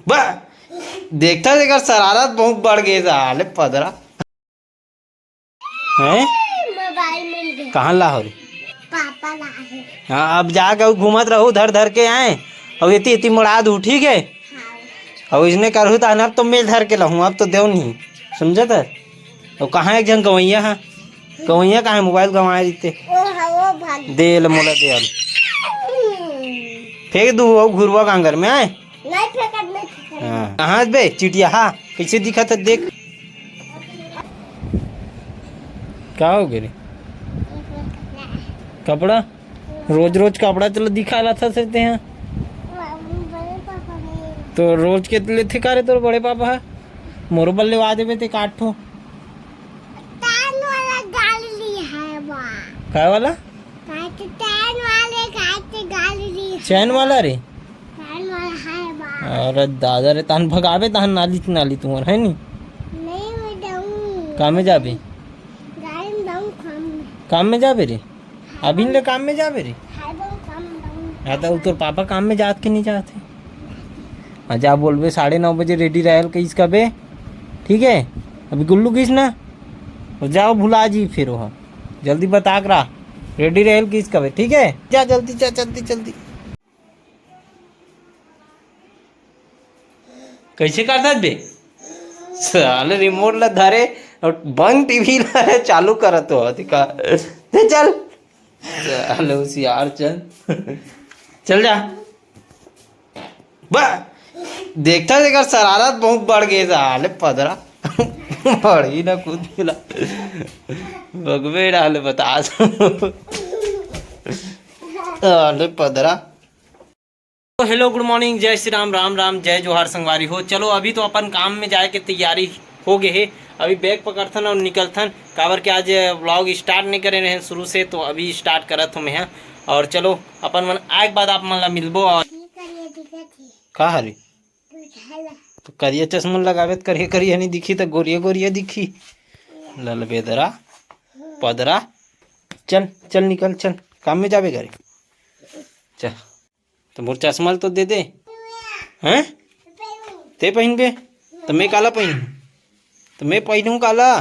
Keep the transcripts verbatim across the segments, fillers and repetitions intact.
बा, देखता देखा शरारत बहुत बढ़ गई साले पदरा। हैं? मोबाइल मिल गया। कहाँ ला हो रे? पापा ला है। हाँ, अब जाके घूमत रहू धर धर के आए, और इतनी इतनी मुड़ाद उठी गए। हाँ। और इसने करू तो अब तो मैं धर के लाहूँ, अब तो देव नहीं, समझे तो। और कहाँ एक जन गवैया है, गवैया कहाँ है? मोबाइल गंवाए रहिते। ओ हाँ, वो भाग। दे ले मोला दे अब। फेंक दू वो घुरवा कांगर में आए। नहीं फेंकत, नहीं फेंकत। हाँ। कहाँ बे चिटिया? हाँ, कैसे दिखत है देख। का हो गे रे? कपड़ा? रोज रोज कपड़ा चलो दिखा ला था से ते हैं। तो रोज के लेथे का रे तोर बड़े पापा ह? मोरो बर लेवा देबे ते काट ठो। टैन वाला गाड़ी ली है बा। काय वाला? काय तो टैन वाले काय तो गाड़ी ली है। चैन वाला रे? टैन वाला है बा। अरे दादा रे, तहन भगाबे तहन नाली नाली तुमर है नी। नहीं, मैं जाऊँ। काम में जाबे? गाड़ी में जाऊँ काम में। काम में जाबे रे? अभी ले काम में जाबे रे? हाँ, जाऊँ काम में जाऊँ। हाँ, तो तोर पापा काम में जात के नहीं जात है? हाँ, जा बोलबे साढ़े नौ बजे रेडी रहल कहिस कबे, ठीक है? अभी गुल्लू गीस ना, और जाओ भुला जी फिर वहाँ, जल्दी बता के रहा, रेडी रहल कहिस कबे, ठीक है? जा जल्दी, जा जल्दी, जल्दी। कैसे करता बे? साले रिमोट ला धरे और बंद टीवी ला चालू करत हो, दिखा। दे चल। साले होशियार चंद। चल जा। बा, देखता देखा शरारत बहुत बढ़ गई साले पदरा। बढ़ी ना खुद मिला। बगबे डाले बता। साले पदरा। तो हेलो, गुड मॉर्निंग, जय श्री राम, राम राम, जय जोहार संगवारी हो। चलो, अभी तो अपन काम में जाए के तैयारी हो गए है। अभी बैग पकड़थन और निकलथन, काबर के आज व्लॉग स्टार्ट नहीं करे रहे शुरू से, तो अभी स्टार्ट करत हो मैं। और चलो, अपन मन आए के बाद आप मन ला मिलबो। और का हरे? तो करिया चश्मा लगावे त करिया करिया नहीं दिखी, तो गोरिया गोरिया दिखी। ललबेदरा, पदरा, चल चल निकल, चल काम में जाबे घरे, चल। तो मोर चश्मा ल तो दे दे। हैं? ते पहिनबे? तो मैं काला पहिनहूँ? तो मैं पहिनहूँ काला?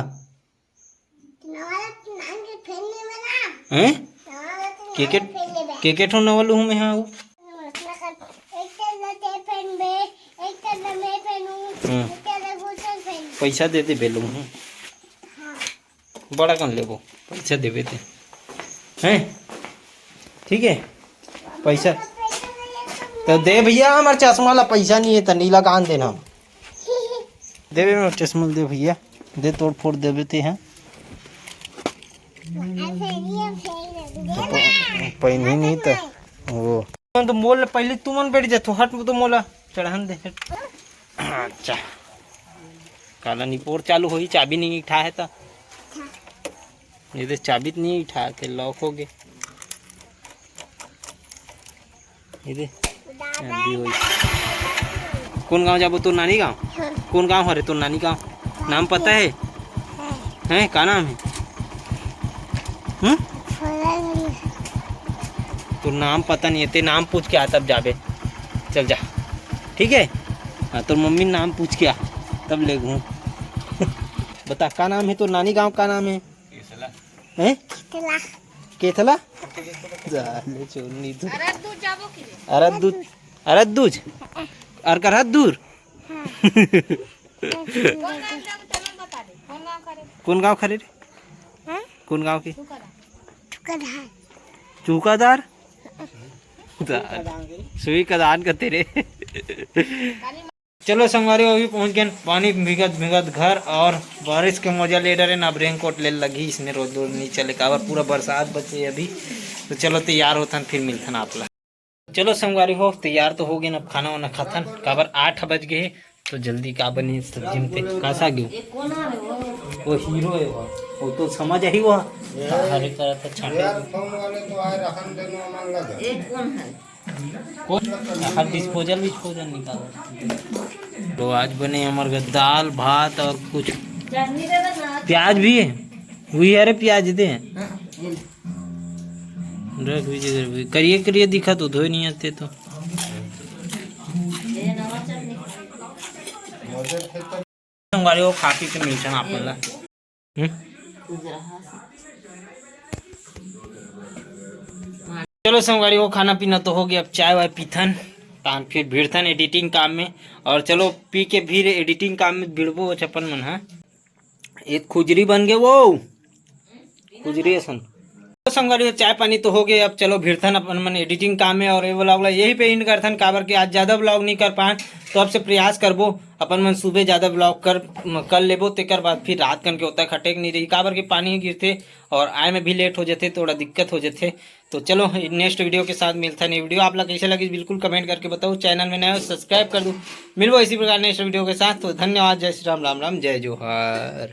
हैं? के के, के के ठो नवा लूहूँ मैं, हाँ, वो? हम्म। पैसा दे दे, बेलूँ हूँ। बड़ा कन लेबो, पैसा देबे ते। हैं? ठीक है, पैसा तो दे भैया, हमार चश्मा ला पैसा नहीं है, तो नीला कान देना। देबे मोर चश्मा दे भैया, दे तोड़ फोड़ देबे ते हैं। पहिन ही नहीं तो वो। तो मोल पहले तुमन बैठ जातो, हट तो मोला चढ़ान दे, हट। अच्छा, काला निपोर चालू होई, चाबी नहीं उठा है तो। ये दे, चाबी तो नहीं उठा के लॉक हो गए। ये दे, अभी वही। कौन गांव जाबो? तोर नानी गांव? हाँ। कौन गांव हरे तोर नानी गांव? नाम पता है? हाँ। हैं, का नाम है? हम्म? तोर नाम पता नहीं है, ते नाम पूछ के आ तब जाबे। चल जा, ठीक है? हाँ, तोर मम्मी नाम पूछ के आ, तब ले घूम। बता, का नाम है तोर नानी गांव, का नाम है? हैं? केथला। केथला? जा, ले छोड़ नी तू। अरद दूज जाबो कि रे? अरद दूज, अरद दूज? अर करहत दूर? हाँ। कौन गांव जाबो, चलो बता दे। कौन गांव खरे? कौन गांव खरे रे? हाँ? कौन गांव के? चुकाधार। चुकाधार? जा, सुई कदान का तेरे। चलो संगवारी, अभी पहुंच गए पानी भीगत भीगत घर, और बारिश के मजा ले डरे ना। अब रेनकोट ले लगी, इसने रोज रोज नहीं चले, काबर पूरा बरसात बचे अभी। तो चलो तैयार होथन, फिर मिलथन आप ला। चलो संगवारी हो, तैयार तो हो गए, अब खाना वाना खाथन, काबर आठ बज गए। तो जल्दी का बनी सब्जी में ते का साग हो? वो हीरो है वो, वो तो समझ ही वो। हरे करा था छाटे। कौन है? कौन? हाँ, डिस्पोजल, डिस्पोजल निकाल। तो आज बने हमारे घर दाल, भात और कुछ प्याज भी है। वही, अरे, प्याज दे। रख दीजिए, रख दीजिए। करिए, करिए दिखा तो, धोए नहीं आते तो। संगवारी हो, खा पी के मिलथन आप मन ला। हम्म? चलो संगवारी हो, खाना पीना तो हो गया, अब चाय वाय पीथन, तान फिर भिड़थन एडिटिंग काम में। और चलो पी के फिर एडिटिंग काम में भिड़बो अपन मन, हाँ। एक खुजरी बन गए वो, खुजरी असन। तो संगवारी हो, चाय पानी तो हो गए, अब चलो भिड़थन अपन मन एडिटिंग काम में। और ये व्लॉग ला यही पे एंड करथन, काबर के आज ज़्यादा व्लॉग नहीं कर पान, तो अब से प्रयास करबो अपन मन सुबह ज़्यादा व्लॉग कर, कर लेबो, तेकर बाद फिर रात कन के ओतक खटेक नहीं रही, काबर के पानी गिरथे और आए में भी लेट हो जाथे, थोड़ा दिक्कत हो जाथे। तो चलो नेक्स्ट वीडियो के साथ मिलथन। ये वीडियो आप ला कैसे लगी बिल्कुल कमेंट करके बताओ, चैनल में नए हो सब्सक्राइब कर दो। मिलबो इसी प्रकार नेक्स्ट वीडियो के साथ, तो धन्यवाद, जय श्री राम, राम राम, जय जोहार।